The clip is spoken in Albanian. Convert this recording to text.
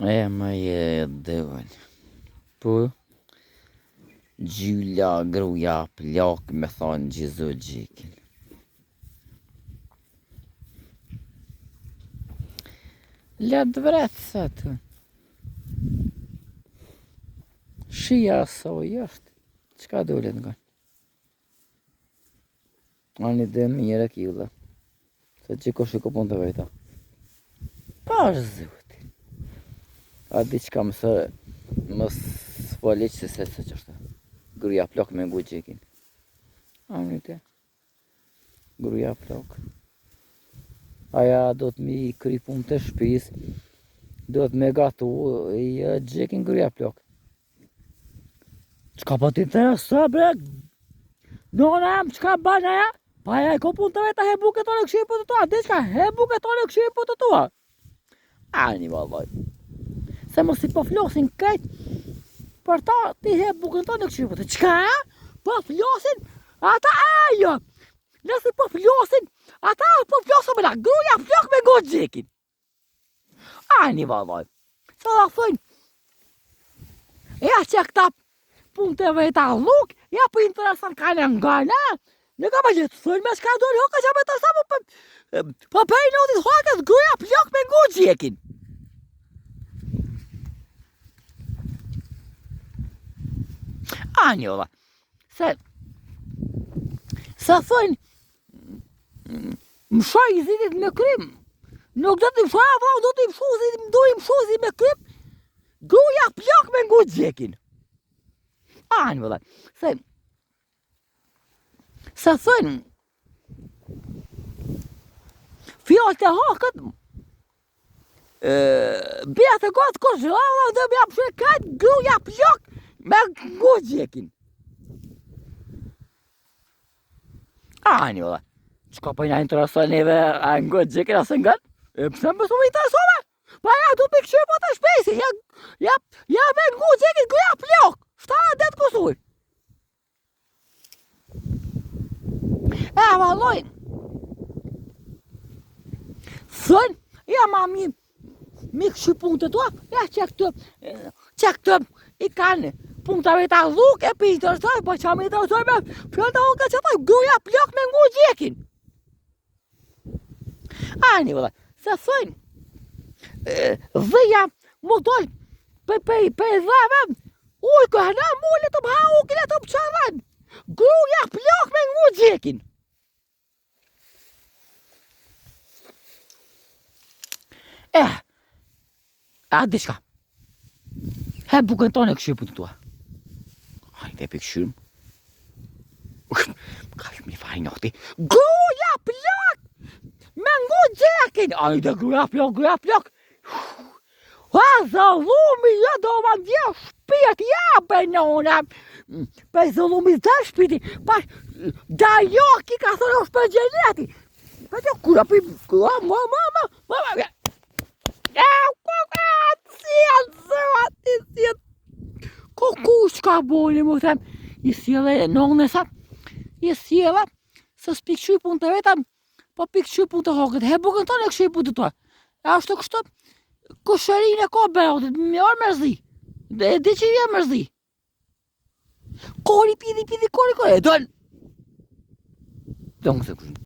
E më e dëvën. Po, gjyla gruja plak me thonë gjizu gjikin. Le të vret sa të. Shija soj është. Qka dulet nga? Ani dhe mirë e killa. Se që ko shiko punë të veta. Pa është zoti. A di qka më së... Më së se se se që është. Gruja plak me ngu gjekin. Ani të. Gruja plak. Aja do të mi kry punë të shpis. Do të me gatu. I gjekin gruja plak. Çka po t'intereson bre? Nona jam çka ban aja? Pa aja i ko punë të veta he bukën tonë këshir po të tua, di çka he bukën tonë këshir po të tua. Ani vallaj. Se mos i po flosin krejt për ta ti he bukën tonë këshir po të çka? Po flosin ata ajo. Nëse po flosin ata po flosin me la gruja plak me ngu gjekin. Ani vallaj. Sa da thojnë? Ja që këta punë të veta lluk, ja po interesant ka në nga na. Në ka pa që të thojnë me shka dojnë hoka që me të sa po po pej notit hokës gruja plak me ngu gjekin. Ani valla. Se sa thojnë Mshoj zitit me krym. Nuk do të mshoj, apo do të mshoj zitit, do të mshoj zitit me krym. Gruja plak me ngu gjekin. Anë, vëlla. Se, se thënë, fjalët e hakët, Bija të gotë kush valla do me mshu këtë gruja plak me ngu gjekin. Ani valla. Çka po na intereson neve a ngu gjekin a s'e ngon? E pse më s'u intereson? Pa ja du me kqyr po të shpesi, ja ja ja me ngu gjekin gruja plak. Shta det kusur. E valloj. Thën, ja ma mi mi këshy punë të tua, ja që këtë, që këtë i kanë punë të veta lluk e për i tërësoj, po që mi tërësoj me, fjalë të hokë që të gruja plak me ngu gjekin. Ani vëlla, se thënë, dheja më dol pe pe pe dheve, ujë kë hëna mu le të më ha u le të më qërën, gruja plak me ngu gjekin. Eh, a diçka. He bukën tonë e këshyrë për të tua. Hajde e për këshyrë. Më ka shumë një faj noti. Gruja plak! Me ngu gjekin! Hajde gruja plak, gruja plak! Ha, zëllumi, ja do ma ndje shpirt, ja be nona! Pe zëllumi dhe shpirti, pa, da jo, ki ka thënë është për gjeneti! Pa jo, kura, për, kura, ma, ma, ma, ma, ma, Ko kush ka boli, më them, i sjellë nonën sa, i sjellë, se s'pi kqyr punë të veta, po pi kqyr punë të hokët, he bukën tonë e kqyr punë të tua. E ashtu kështu, kushërinë e ka beotit, më orë mërzi, dhe e di që je mërzi. Kori, pidhi, pidhi, kori, kori, e dol. Dhe unë se kushë.